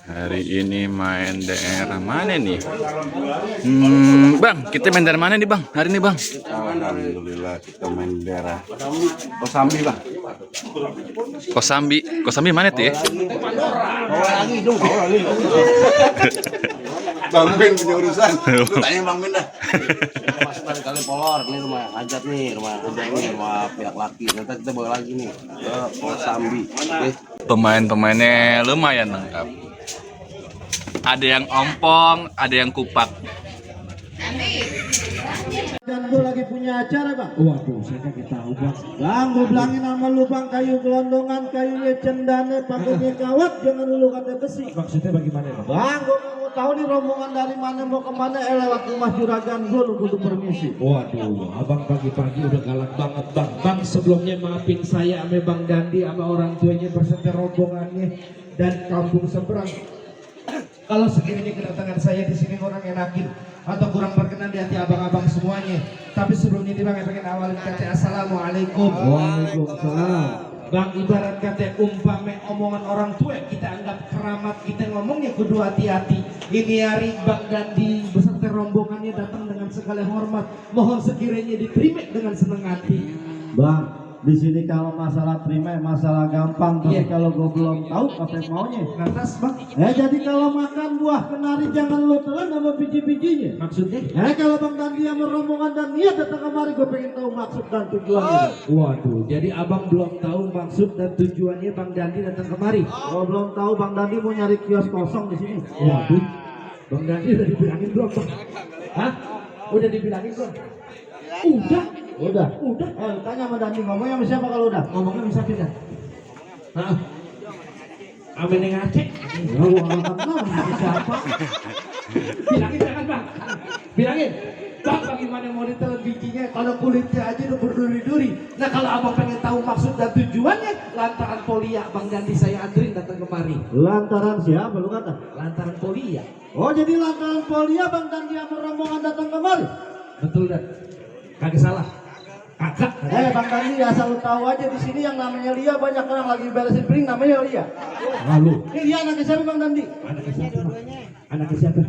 Hari ini main daerah mana nih? Bang, kita main daerah mana nih bang? Hari ini bang? Alhamdulillah kita main daerah Kosambi bang. Kosambi, Kosambi mana tuh ya? Bang Ben punya urusan. Lu tanya Bang Ben dah. Masukkan kali polor, ini rumah hajat nih, rumah hajat ini, rumah pihak laki. Nanti kita bawa lagi nih ke Kosambi. Oke. Pemain-pemainnya lumayan lengkap. Ada yang ompong, ada yang kupak. Dan gue lagi punya acara bang. Waduh, saya kagak tahu bang. Bang, gue bilangin sama lu bang, kayu gelondongan, kayunya cendane, pakainya kawat, jangan lu kata besi. Maksudnya bagaimana bang? Bang, gue mau tahu nih rombongan dari mana mau kemana, lewat rumah juragan gue, lu kudu permisi. Waduh, abang pagi-pagi udah galak banget bang. Bang sebelumnya maafin saya sama Bang Dandi sama orang tuanya berserta rombongannya dan kampung seberang. Kalau sekiranya kedatangan saya di sini orang enakin atau kurang berkenan di hati abang-abang semuanya. Tapi sebelumnya ini bang, saya pengen awalin kata assalamualaikum. Waalaikumsalam. Bang, ibarat kata umpame omongan orang tua kita anggap keramat, kita ngomongnya kudu hati-hati. Ini hari Bang Dandi beserta rombongannya datang dengan segala hormat. Mohon sekiranya diterima dengan senang hati. Bang, di sini kalau masalah terima masalah gampang, tapi Iya. kalau gue belum tahu apa yang maunya. Lantas bang, Jadi kalau makan buah kenari jangan lo telan sama biji-bijinya. maksudnya? Kalau Bang Dandi sama rombongan dan niat datang kemari, gue pengen tahu maksud dan tujuannya. Waduh, jadi abang belum tahu maksud dan tujuannya Bang Dandi datang kemari. Gue belum tahu Bang Dandi mau nyari kios kosong di sini. Waduh, Bang Dandi udah dibilangin belum bang? Hah? Udah dibilangin belum? Udah. Udah. Udah. Tanya sama Dandi, ngomongnya sama siapa kalau udah? Ngomongnya bisa pindah. Hah? Amin yang Aceh. Ya, gua nggak kenal sama siapa. Bilangin jangan bang. Bilangin. Bang, bagaimana mau ditelan bijinya kalau kulitnya aja udah berduri-duri. Nah kalau abang pengen tahu maksud dan tujuannya, lantaran Polia Bang Dandi saya anterin datang kemari. Lantaran siapa lu kata? Lantaran Polia. Oh, jadi lantaran Polia Bang Dandi sama rombongan datang kemari? Betul dan kagak salah. Kakak. Bang Dandi, asal lu tahu aja di sini yang namanya Lia banyak orang lagi beresin piring namanya Lia. Lalu. Ini Lia anaknya siapa Bang Dandi? Anaknya siapa? Anaknya siapa?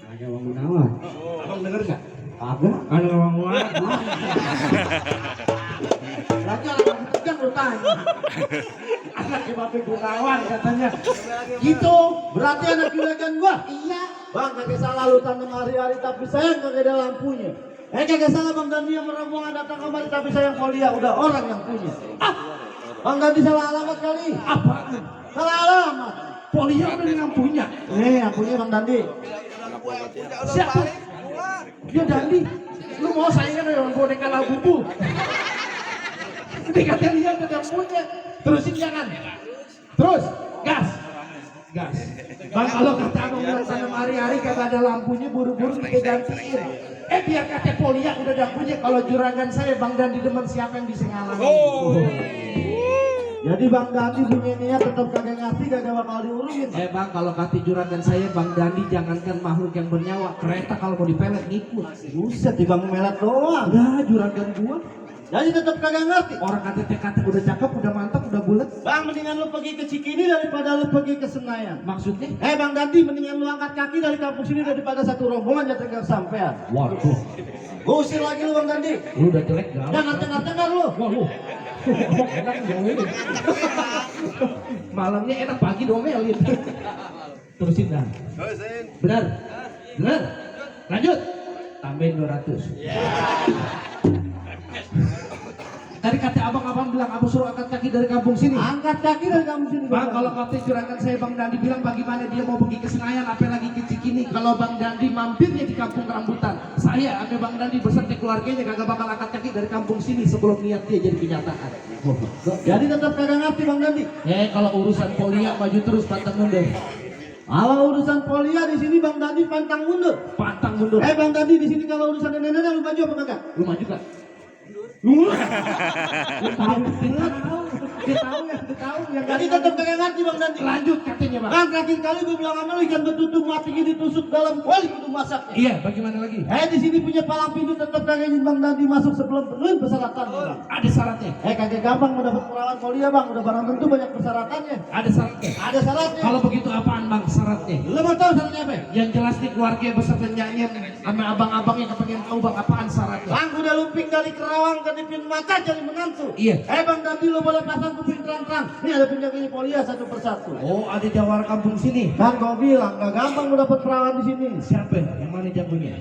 Anaknya Bang Gunawan. Abang denger gak? Agak. Anak Bang Gunawan. Lagi orang tegang lu tanya. Anaknya Bapak Gunawan katanya. Gitu, berarti anak juragan gua? Iya. Bang, kagak salah lu tanam hari-hari tapi sayang kagak ada lampunya. Kagak salah Bang Dandi yang rombongan datang kemari tapi sayang Polia udah orang yang punya. Bang Dandi salah alamat kali. Apaan? Salah alamat. Polia udah yang punya. Yang punya Bang Dandi. Siapa? Ya Dandi. Lu mau saingan dengan boneka Labubu? Dikatanya dia udah yang punya. Terusin jangan. Terus, gas. Gas. Bang, kalau kata abang bilang tanam hari-hari kagak ada lampunya, buru-buru kita gantiin. Biar kata Polia udah ada punya. Kalau juragan saya Bang Dandi demen, siapa yang bisa ngalahin? Jadi Bang Dandi punya niat tetap kagak ngerti kagak bakal diurusin. Bang, kalau kata juragan saya Bang Dandi jangankan makhluk yang bernyawa, kereta kalau mau dipelet ngikut. Buset, di Bang melet doang. Ya juragan gua. Jadi tetap kagak ngerti. Orang kata TKT udah cakep, udah mantap, udah bulat. Bang, mendingan lu pergi ke Cikini daripada lu pergi ke Senayan. Maksudnya? Bang Dandi, mendingan lu angkat kaki dari kampung sini daripada satu rombongan jatuh ke sampean. Waduh, Usir lagi lu Bang Dandi. lu udah jelek gak? Jangan tengah-tengah lu. Waduh, enak domelin. Malamnya enak, pagi domelin. Terusin dah. Benar? Benar? Lanjut. Tambahin 200. Tadi kata abang-abang bilang abang suruh angkat kaki dari kampung sini. Angkat kaki dari kampung sini. Bang, kalau kata juragan saya Bang Dandi bilang bagaimana dia mau pergi ke Senayan, apalagi ke Cikini. Kalau Bang Dandi mampirnya di kampung rambutan, saya sama Bang Dandi beserta keluarganya kagak bakal angkat kaki dari kampung sini sebelum niat dia jadi kenyataan. Jadi tetap kagak ngerti Bang Dandi. Kalau urusan Polia maju terus, pantang mundur. Kalau urusan Polia di sini Bang Dandi pantang mundur. Pantang mundur. Bang Dandi di sini kalau urusan nenek-nenek lu maju apa kagak? Lu maju gak? Dia tahu ya. Jadi tetap kagak ngerti Bang Dandi. Lanjut katanya Bang. Kan terakhir kali gue bilang sama lu ikan betutu mati ditusuk dalam kuali kudu masaknya. Iya, bagaimana lagi? Di sini punya palang pintu tetap kagak izin Bang Dandi masuk sebelum penuhin persyaratan Bang. Ada syaratnya. Kagak gampang mendapat perawan Polia Bang, udah barang tentu banyak persyaratannya. Ada syaratnya. Ada syaratnya. Kalau begitu apaan Bang? nih. Lu mau tahu syaratnya apa? Yang jelas nih keluarga beserta nyanyi sama abang-abangnya kepengen tahu bang apaan syaratnya. Bang udah lumping dari Kerawang ke Dipin Mata jadi menantu. Iya. Bang Dandi lu boleh pasang kuping terang-terang. Ini ada penjaga polia satu persatu. Oh ada jawara kampung sini. Kan kau bilang gak gampang lu dapet perawan di sini. Siapa? Yang mana jagonya?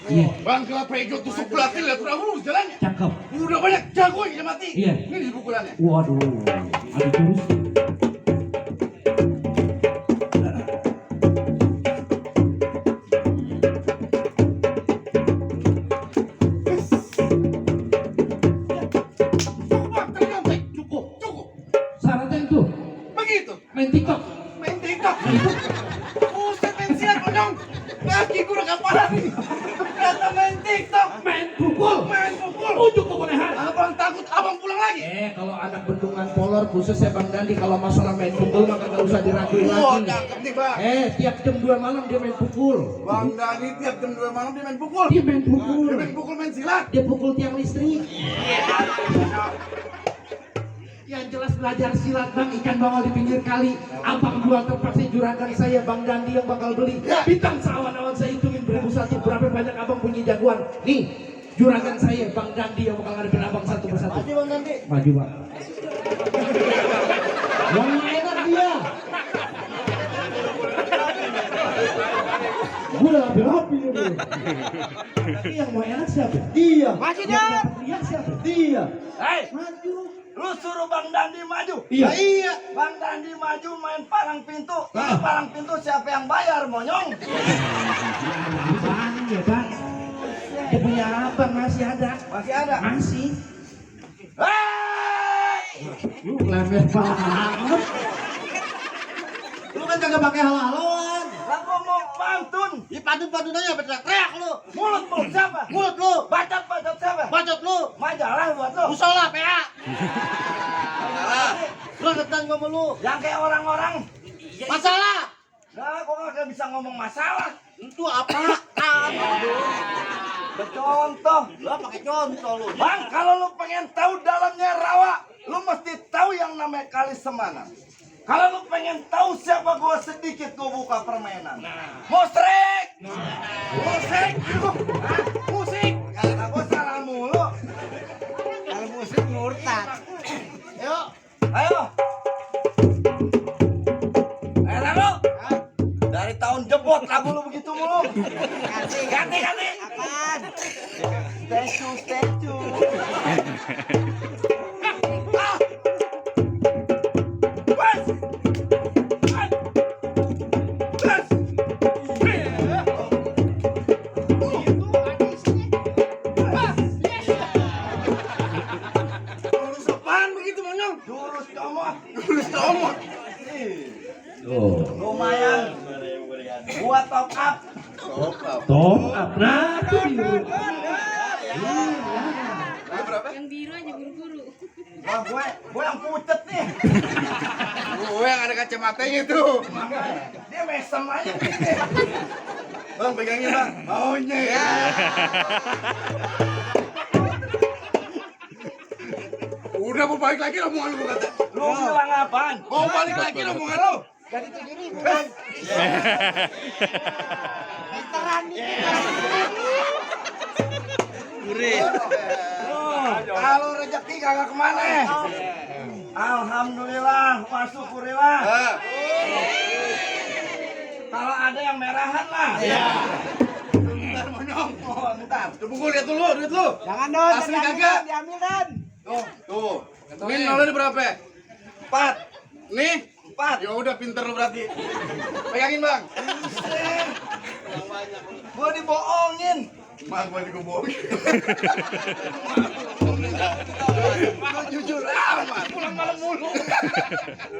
Iya. Bang kelapa hijau tusuk belakang lihat orang lurus jalannya. Cakep. Udah banyak jago yang mati. Iya. Ini di pukulannya. Waduh. Ada jurus. Cukup, cukup. Syaratnya itu Begitu. main TikTok. Main TikTok. Buset main silat dong. Kaki gue udah kapalan nih. Kata main TikTok. Main pukul. Main pukul. Unjuk kebolehan. Abang takut abang pulang lagi. Kalau anak bendungan Polor khususnya Bang Dandi kalau masalah main pukul maka gak usah diraguin Wah, lagi. cakep nih bang. Tiap jam 2 malam dia main pukul. Bang Dani tiap jam 2 malam dia main pukul. Dia main pukul. Dia main pukul main silat. Dia pukul tiang listrik. Yang jelas belajar silat bang, ikan bawal di pinggir kali. Abang jual terpaksa juragan saya Bang Dandi yang bakal beli. Bintang seawan-awan saya hitungin 1001 berapa banyak abang punya jagoan. Nih juragan saya Bang Dandi yang bakal ngadepin abang satu persatu. Maju Bang Dandi. Maju bang. Yang enak dia. Gue udah rapi-rapi ini. Tapi yang mau enak siapa? Dia. Maju Yang dah. dapat lihat siapa? Dia. Hei, Maju. lu suruh Bang Dandi maju. Iya. Iya. Bang Dandi maju main palang pintu. Ini palang pintu siapa yang bayar, monyong? Bang ya bang. Dia punya abang masih ada. Masih ada. Masih. Hei! Lu lemes banget. Lu kan kagak pakai halo-haloan. Lah gua mau pantun. Di pantun-pantun aja teriak lu. Mulut siapa? Mulut lu. Bacot siapa? Bacot lu. Majalah buat lu. Musola PA. Lu datang gua sama lu. Yang kayak orang-orang. Masalah. Nah, kok nggak bisa ngomong masalah? Itu apaan? Contoh. Lu pakai contoh lu. Bang, kalau lu pengen tahu dalamnya rawa, lu mesti tahu yang namanya kali semana. Kalau lu pengen tahu siapa gua sedikit, gua buka permainan. Musrik! Musik! Hah? Musik! Kata gua salah mulu. Kalau musik murtad. Yuk, ayo. Lalu. Dari tahun jebot lagu lu begitu mulu. Ganti. Apaan? Statue. Jurus apaan begitu, Monyong? Jurus comot. Oh. Lumayan. Buat top up. Top up. Nah, itu dia. Yang biru aja buru-buru. Wah, gue yang pucet nih. Gue yang ada kacamatanya tuh. Dia mesem aja. Bang pegangin bang. Maunya ya. Udah mau balik lagi omongan lu kata. Lu bilang apaan? Mau balik lagi omongan lu. Jadi 7.000. Kalau rezeki kagak kemana? Alhamdulillah, wa syukurillah. Kalau ada yang merahan lah. Bentar Monyong. Oh, bentar. Coba gue lihat dulu duit lu. Jangan dong, Asli kagak? diambilkan. Tuh. Ini nolnya berapa? 4. Nih. 4. Ya udah pinter lu berarti. Pegangin bang. Gua dibohongin. Mak gue dikebohongin. Lu jujur amat. Pulang malam mulu.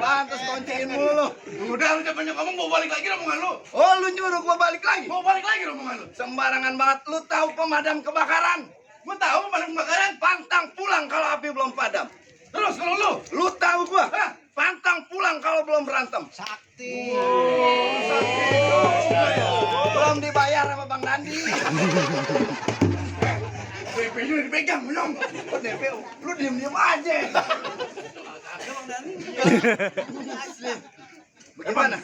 Pantes kunciin mulu. Udah lu jangan banyak ngomong mau balik lagi omongan lu. Oh, lu nyuruh gua balik lagi? Mau balik lagi omongan lu. Sembarangan banget. Lu tahu pemadam kebakaran? Gue tahu pemadam kebakaran. Pantang pulang kalau api belum padam. Terus kalau lu Tahu gua? Hah? Pantang pulang kalau belum berantem. Sakti. Belum dibayar sama Bang Dandi. gue DP-nya dipegang, Monyong. DP, lu diem-diem aja. Bagaimana?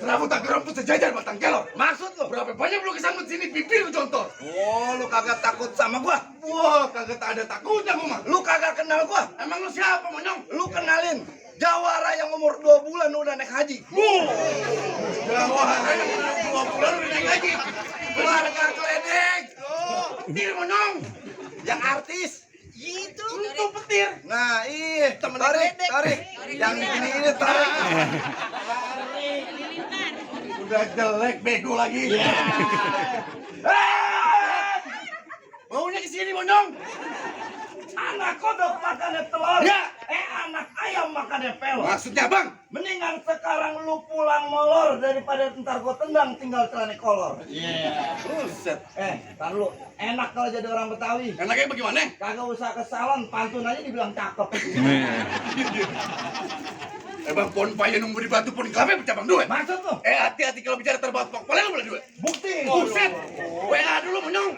Rambut sejajar batang kelor. Maksud lo? Berapa banyak lu kesambut sini bibir lu contoh. Oh, lu kagak takut sama gua? Wah, kagak ada takutnya gua mah. Lu kagak kenal gua? Emang lu siapa, Monyong? Lu kenalin Jawara yang umur 2 bulan udah naik haji. Jawara yang umur 2 bulan udah naik haji. Keluarga Kledek. Petir, Monyong. Yang artis. Itu petir. Nah, tarik. Yang ini tarik. Udah jelek bego lagi. Maunya ke sini, Monyong. Anak kodok makannya telur. Ya. Anak ayam makannya pelor. Maksudnya, Bang? Mendingan sekarang lu pulang molor daripada ntar gua tendang tinggal celana kolor. Iya. Buset. Tar lu. Enak kalau jadi orang Betawi. Enaknya bagaimana? Kagak usah ke salon, pantun aja dibilang cakep. Bang, pon payah nunggu di batu pon kafe pecah bang duit. Maksud lu? Hati-hati kalau bicara terbatas pok paling lu boleh duit. Bukti. Buset. WA dulu, Monyong.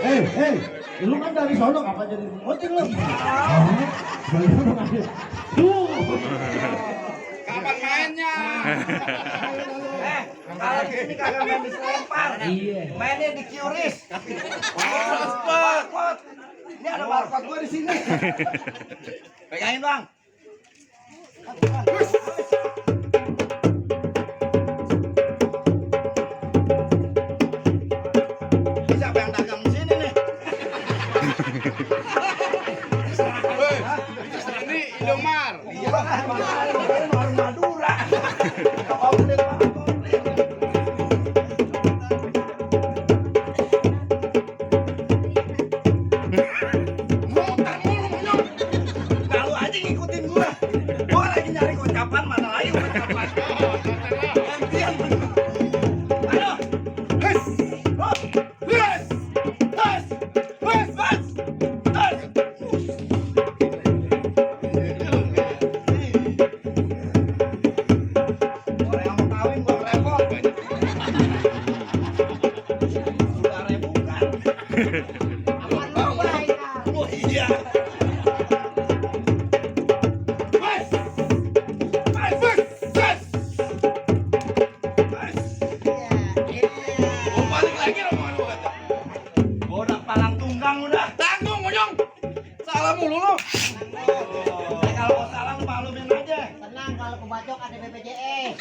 Hei, lu kan dari sono apa jadi moting lu? Kapan mainnya? Kalau gini kagak main di selempar. Iya. Mainnya di QRIS. Barcode. Ini ada barcode gua di sini. Pegangin, Bang. Siapa yang dagang di sini nih? Ini Indomar. Iya, orang Madura. Kalau udah mutar mulu, Monyong. Kalau aja ngikutin gua lagi nyari kocapan mana lagi kocapan. Gantian, Monyong. Ayo. Hes. Hes. Hes. Hes. Hes. Hes. Orang yang mau kawin gua repot. Sudah rebukan. Oh iya. Mas. Mas. Mas. Mas. Mau balik lagi rombongan lu kata. Gua udah palang tunggang udah. Tanggung, Monyong. Salah mulu lu. Kalau mau salah lu maklumin aja. Tenang, kalau kebacok ada BPJS.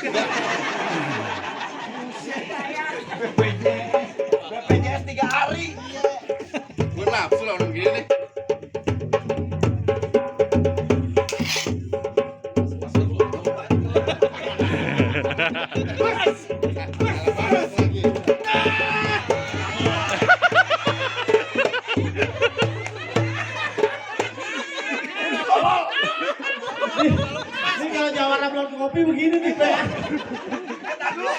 BPJS 3 hari. Gue nafsu lah orang gini nih. Ini kalau Jawara belum kopi begini nih, Pak. Tar dulu.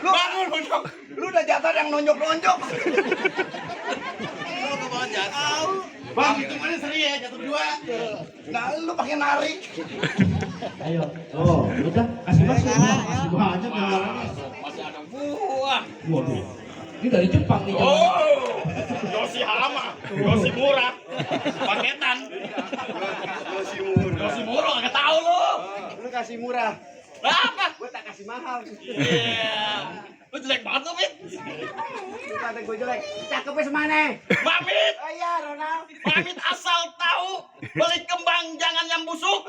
Lu bangun, Monyong. Lu udah jatuh yang nonjok-nonjok. Bang, hitungannya seri ya, jatuh 2. Nah, lu pakai nari. Ayo. Oh, udah kasih masuk. Kasih banyak Jawaranya. Masih ada buah. Waduh. Ini dari Jepang nih. Oh, Yosi Hama, Yosi murah, paketan. Yosi murah, nggak tahu lu. Lu kasih murah. Berapa? Gue tak kasih mahal. Iya. Lu jelek banget lu, Mit. Lu kata gue jelek. Cakepnya semana? Mamit, Oh iya, Ronald. Mamit asal tahu beli kembang jangan yang busuk,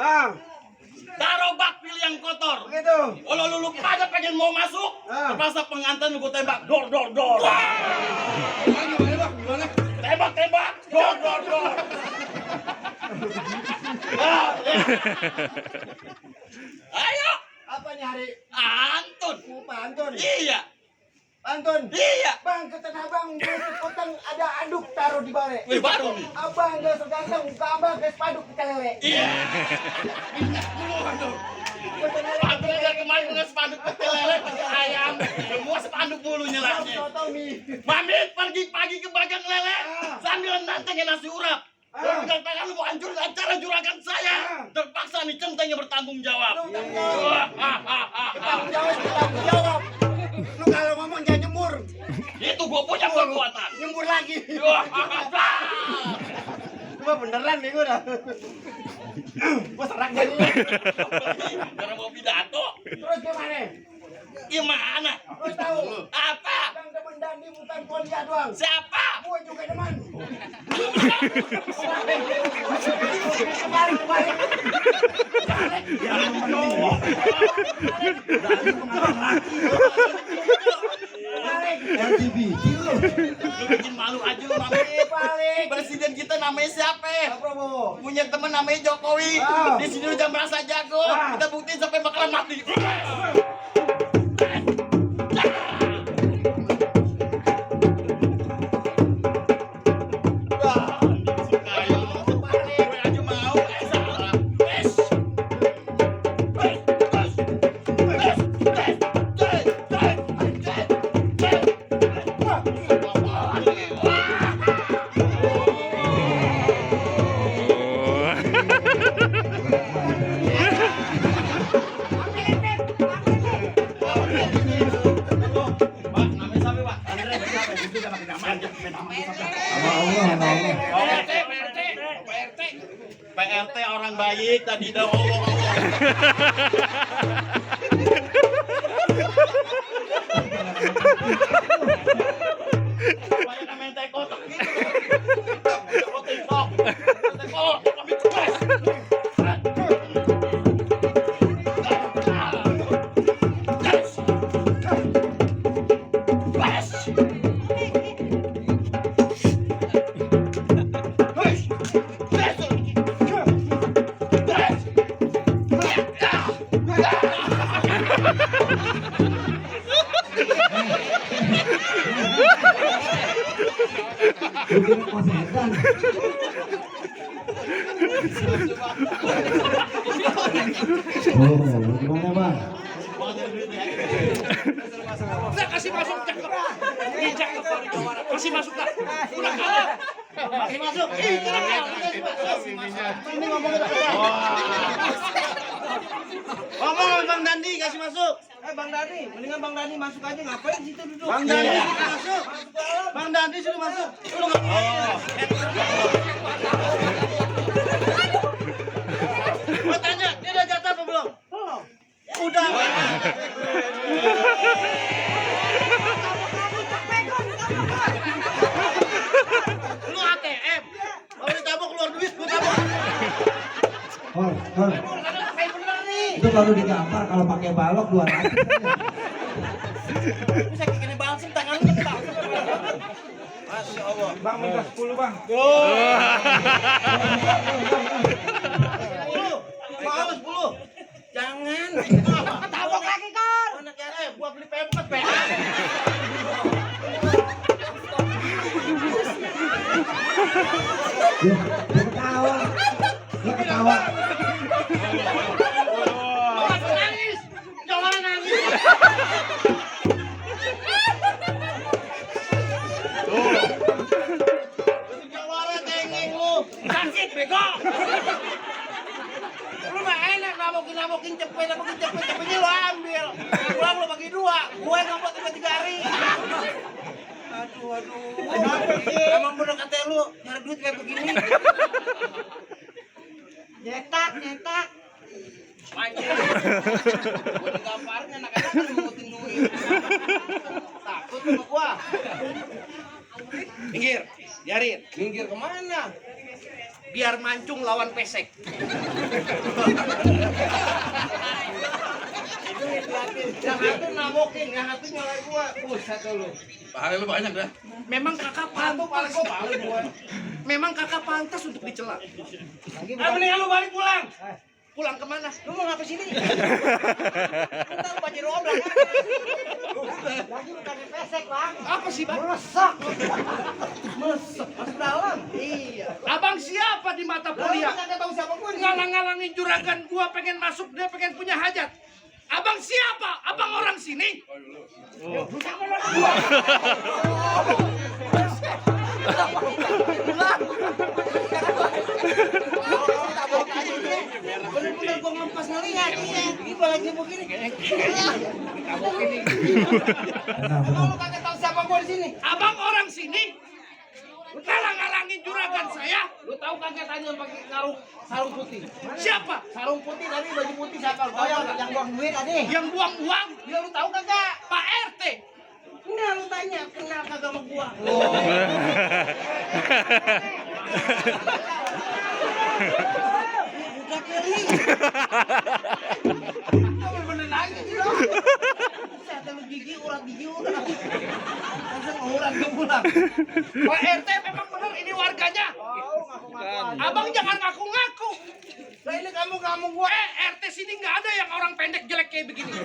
taruh bak pilih yang kotor. Begitu. Kalau lu pada pengen mau masuk, terpaksa pengantin lu tembak, dor. Gimana? Tembak, dor. Ayo, Apa nih hari? Antun. Pantun. Iya. Pantun. Iya. Bang, keten abang, gue potong ada anduk taruh di balik. Wih, baru nih. Abang gak seganteng, muka abang kayak paduk pecah lele. Iya. Minyak dulu, aduh. Spanduk dari kemarin punya spanduk pecel lele, pakai ayam. Semua spanduk bulu nyelaknya. Mamit pergi pagi ke bagang lele sambil nantengin nasi urap. Kalau pegang tangan lu mau hancur acara juragan saya. Terpaksa nih centengnya bertanggung jawab. Tanggung jawab. kalau ngomong jangan nyemur. Itu gua punya kekuatan. Nyemur lagi. Gua beneran nih gua dah. Gua serang jadi. Karena mau pidato. Terus gimana? Gimana? Lu tahu apa? Yang demen Dandi bukan Polia doang. Siapa? Gua juga demen. Kembali. LGBT lu. Lu bikin malu aja lu Mami. Presiden kita namanya siapa? Prabowo. Punya temen namanya Jokowi. Ah. Di sini udah merasa jago. Ah. Kita buktiin sampai bakalan mati. PRT orang baik tadi dah ngomong. Banyak main teh kotak gitu. TikTok. Tapi keras. Lu kira kosetan. Oh, gimana bang? Udah kasih masuk cakep. Ih, cakep. Kasih masuk lah. Udah kalah. Kasih masuk. Ih, ini ngomong udah kalah. Ngomong Bang Dandi kasih masuk. Bang Dandi, mendingan Bang Dandi masuk aja, ngapain situ duduk? Bang Dandi suruh masuk. Bang Dandi suruh masuk. Lu Gua tanya, dia udah jatah apa belum? Belum. Udah. Lu ATM. Kalau ditabok keluar duit, gua tabok. Hor. Itu baru digampar kalau pakai balok 200. Bisa kini balsem tangannya balsem. Masya Allah. Bang minta 10 bang. Mau 10. Jangan. Tabok lagi kan. Anak ya, gua beli pempek, Pe. Dia ketawa. Dia ketawa. Jangan nangis. Jangan nangis. Jawara tengeng lu. Sakit bego. Lu mah enak namokin cepet cepetnya lu ambil. Pulang lu bagi 2. Gue ngambek 3 hari. Aduh. Emang bener kata lu nyari duit kayak begini. Nyetak. Anjir. Gua digambarnya anak-anak kan ngutin duit. Takut sama gua. Minggir, biarin. Minggir kemana? Biar mancung lawan pesek. Yang satu namokin, yang satu nyalain gua. Buset lu. Pahala lu banyak dah. Memang kakak pantas. Memang kakak pantas untuk dicela. Mendingan lu balik pulang. Pulang kemana? Lu mau ngapa sini? Kita lu banjir obrak kan? Lagi bukan pesek bang. Apa sih bang? Meresap. Masuk dalam. Iya. Abang siapa di mata kuliah? Kagak tahu siapa gua. Ngalang-ngalangin juragan gua pengen masuk, dia pengen punya hajat. Abang siapa? Abang orang sini? Bener-bener gua ngelempas ngeliat. Ini gua lagi begini. Emang lu kagak tahu siapa gua di sini? Abang orang sini? Lu ngalang-ngalangin juragan saya? Lu tahu kagak tadi yang pakai sarung putih? Siapa? Sarung putih tadi baju putih siapa? Lu tahu yang buang duit tadi. Yang buang uang? Ya lu tahu kagak? Pak RT. Enggak lu tanya, kenal kagak sama gua? Udah keli. Kamu bener nangis dong. Saya lu gigi urat. Masa mau urat ke pulang? Pak RT memang benar ini warganya. Oh, ngaku-ngaku. Abang jangan ngaku-ngaku. Lah ini kamu gua. RT sini nggak ada yang orang pendek jelek kayak begini.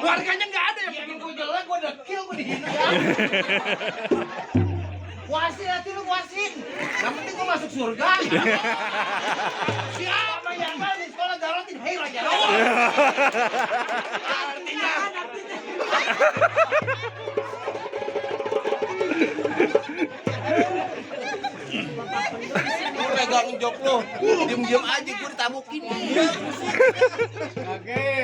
Warganya nggak ada yang Bikin gua jelek, gua dekil, gua dihina. Puasin hati lu, puasin. Yang penting gua masuk surga. siapa Yang kan di sekolah garotin, hei raja. artinya. Lu megangin jok lu. Diem-diem aja gua ditabukin.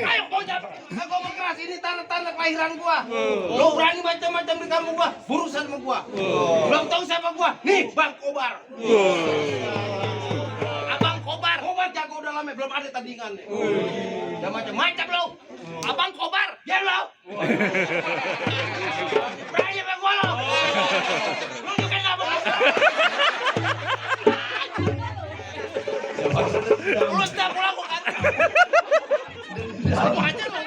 Ayo bocah. Aku mau keras ini tanda-tanda kelahiran gua. Lu berani macam-macam di kampung gua, berurusan sama gua. Belum tahu siapa gua? Nih, Bang Kobar. Abang Kobar. Kobar jago udah lama, belum ada tandingannya. Udah macam-macam lo. Abang Kobar. Ya lo. Berani sama gua lo. Lu bukan abang. Lu setiap pulang gua kan. Sama aja lo.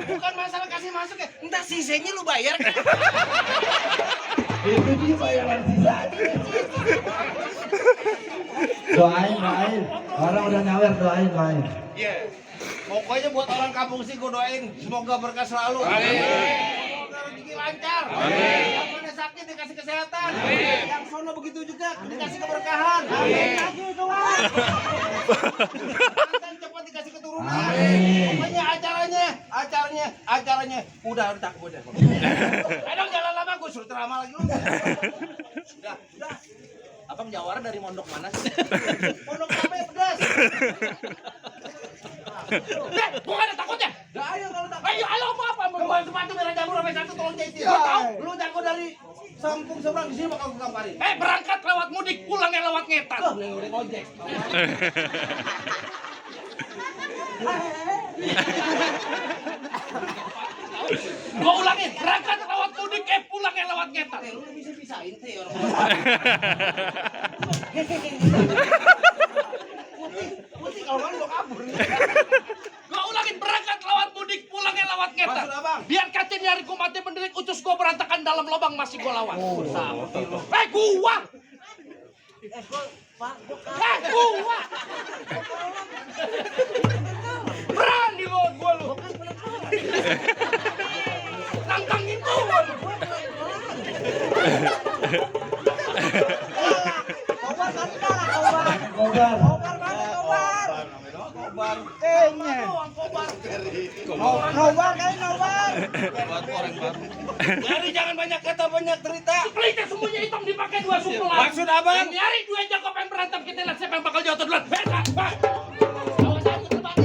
Bukan masalah kasih masuk ya. Entah sisanya lu bayar kan. Itu dia bayaran sisa. Doain. Orang udah nyawer, doain. Iya. Pokoknya buat orang kampung sih gue doain semoga berkah selalu. Semoga rezeki lancar. Yang mana sakit dikasih kesehatan. Yang sono begitu juga dikasih keberkahan. Lagi doang. Mantan cepat dikasih keturunan. Pokoknya acaranya udah. Ayo jalan lama gue suruh drama lagi lu. Udah. Abang Jawara dari mondok mana sih? Mondok apa ya pedas? Gua ada takutnya. Dah ayo kalau tak. Ayo apa? Kembali sepatu merah jamur sampai satu tolong jahit. Gua tahu. Lu jago dari Sampung seberang di sini bakal gue kamparin. Berangkat lewat mudik, pulangnya lewat ngetan. Nih udah ojek. Gua ulangin, berangkat lewat mudik, pulangnya lewat ngetan. Lu bisa-bisain teh orang. Putih kalau kan lo kabur. Gua ulangin, berangkat lewat mudik, pulangnya lewat ngetan. Maksud abang? Biar kacin nyari mati mendelik, ucus gua berantakan dalam lubang masih gua lawan. Gua! Gua! Berani lawan gua lu. Nantangin gua. Kobar kan kobar. Kobar. Kobar kan kobar. Kobar. Tehnya. Nobar kan nobar. Jadi jangan banyak kata, banyak cerita. Pelita semuanya hitam dipakai dua suku lah. Maksud abang? Nyari dua jago pengen berantem, kita lihat siapa yang bakal jatuh duluan. Bang. Awas aku terbang.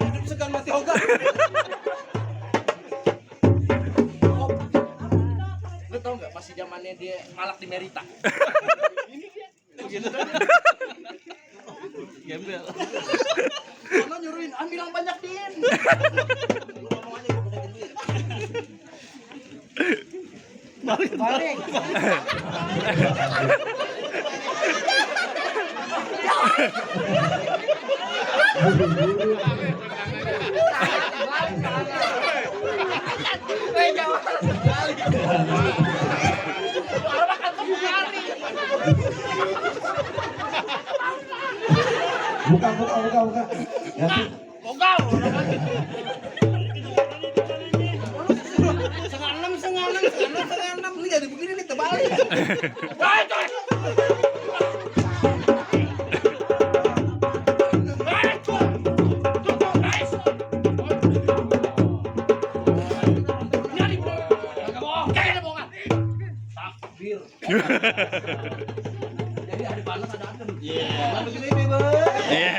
Hidup segan mati ogah. Lu tau nggak masih zamannya dia malak di Merita? Ini dia. Begitu. Gembel. Karena nyuruhin ambil yang banyak din. Ngomong aja gue bedakin duit. Balik. Orang makan tuh hari. Ganti. Mogal. Setengah enam. Ini jadi begini nih terbalik. Jadi ada panas ada adem. Iya. Begini nih, Bang. Iya.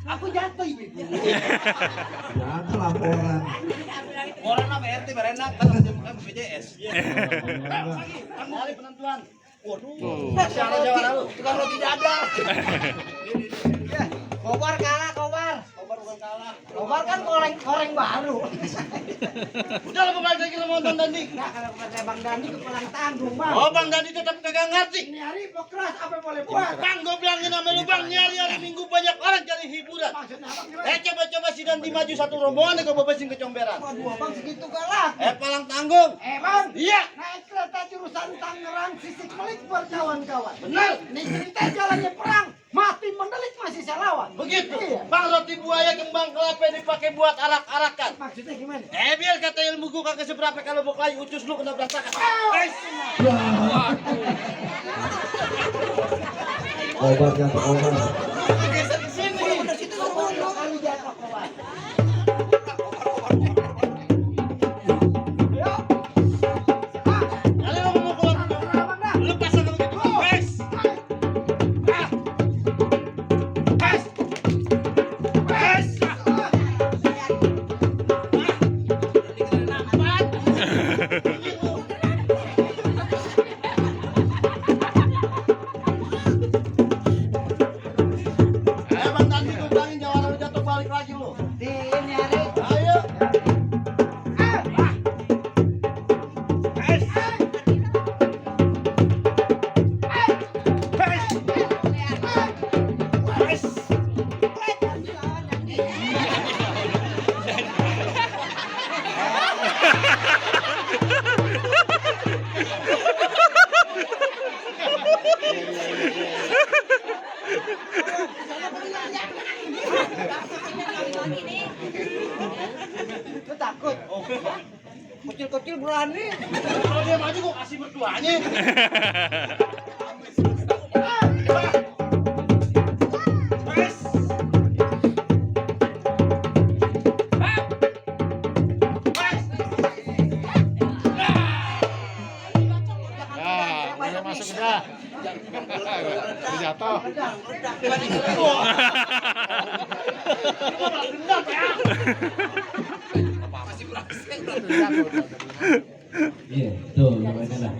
Aku jatuh ibu. Jangan laporan. Orang apa RT berenak kan BPJS. Hari penentuan. Waduh. Tukang roti dadar. Kobar kalah, Kobar. Kobar bukan kalah. Kobar kan koreng baru. Udah lah bukan lagi lo nonton Dandi. Nah, kalau kata Bang Dandi kepalang tanggung, Bang. Oh Bang Dandi tetap kagak ngerti. Ini hari keras apa boleh buat? Bang, gue bilangin sama lu Bang, hari Minggu banyak orang cari hiburan. Maksudnya apa gimana? Coba-coba si Dandi maju satu rombongan ke bebesin kecomberan. Waduh, Bang segitu galak. Palang tanggung. Bang. Iya. Naik kereta jurusan Tangerang Sisik Melik berkawan-kawan. Benar. Ini cerita jalannya perang. Mati mendelik masih saya lawan. Begitu. Iya. Bang, roti buaya kembang kelapa dipakai buat arak-arakan. Maksudnya gimana? Biar kata ilmu gua kagak seberapa kalau mau kelahi ucus lu kena berantakan. Obat yang obat. Geser ke sini. Udah situ kali jatuh kawan. Kali lu mau keluar. Lu pasang begitu. Wes. Bang Dandi gua bilangin jangan lu jatuh balik lagi lu. Di ini hari. Ayo. Lu takut? Kecil-kecil berani. Kalau dia maju gua kasih berduanya. Masuk dah. Jatuh. Iya, tuh namanya lah.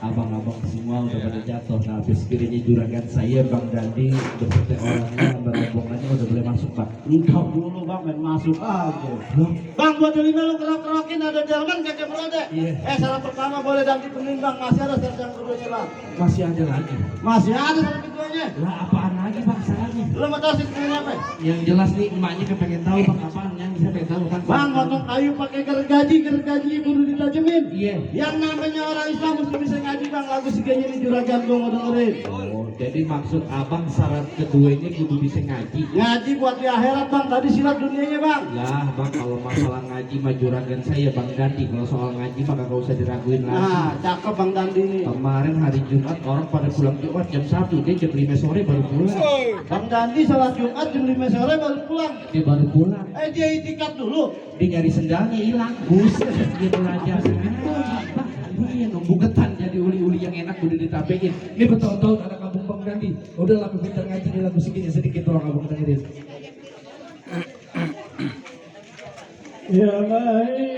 Abang-abang semua udah pada jatuh. Nah, habis kirinya juragan saya Bang Dandi beserta orangnya, rombongannya udah boleh masuk, Bang. Engkau dulu Bang main masuk aja. Bang, buat lima lu kerok-kerokin ada delman kagak berada. Iya. Salah pertama boleh Dandi pening Bang, masih ada yang keduanya Bang. Masih ada lagi. Masih ada yang keduanya. Lah apaan lagi Bang salahnya? Lu mau tahu sih keduanya apa? Yang jelas nih emaknya kepengen tahu Bang apaan yang bisa pengen tahu kan? Bang, potong kayu pakai gergaji kudu ditajemin. Iya. Yang namanya orang Islam mesti bisa ngaji Bang, lagu siganya ini juragan gua mau dengerin. Oh, jadi maksud abang syarat kedua ini kudu bisa ngaji. Ngaji buat di akhirat Bang, tadi silat dunianya Bang. Lah Bang, kalau masalah ngaji mah juragan saya Bang Dandi. Kalau soal ngaji mah kagak usah diraguin lagi. Nah, cakep Bang Dandi ini. Kemarin hari Jumat orang pada pulang Jumat jam 1, dia jam 5 sore baru pulang. Bang Dandi salat Jumat jam 5 sore baru pulang. Dia baru pulang. Dia itikaf dulu. Dia nyari sendalnya hilang. Buset, dia belajar. Bang, ini yang nunggu ketan jadi uli-uli yang enak udah ditapein. Ini betul-betul ada kampung Bang Dandi. Udah lagu pintar ngaji di lagu segini sedikit tolong abang dengerin. Ya baik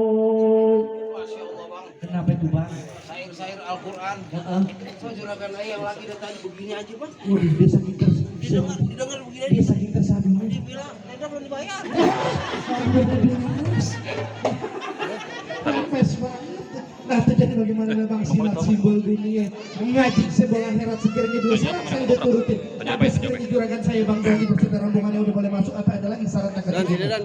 Masya Allah bang, Kenapa itu bang? sair-sair Al-Quran. So juragan ayah yang lagi datang begini aja bang. Waduh, dia saking Didengar begini aja. dia saking tersabinya. Dia bilang, Eda belum dibayar. Apes banget. Nah, itu jadi bagaimana bang silat simbol dunia mengaji sebelah akhirat sekiranya dua syarat saya udah turutin. Tapi sekiranya juragan saya bang Dandi beserta rombongannya udah boleh masuk, apa ada lagi syarat yang ketiga?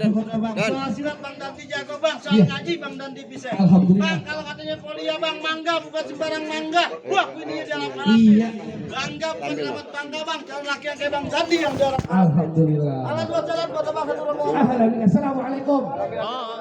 Soal silat Bang Dandi jago bang, soal Iya. ngaji Bang Dandi bisa. Alhamdulillah. Bang kalau katanya polia bang mangga bukan sembarang mangga. Wah ini dalam alat. Iya. Bangga bukan dapat bangga bang, calon laki yang kayak Bang Dandi yang dalam. Alhamdulillah. Alat buat jalan buat abang satu rombongan. Assalamualaikum. Oh,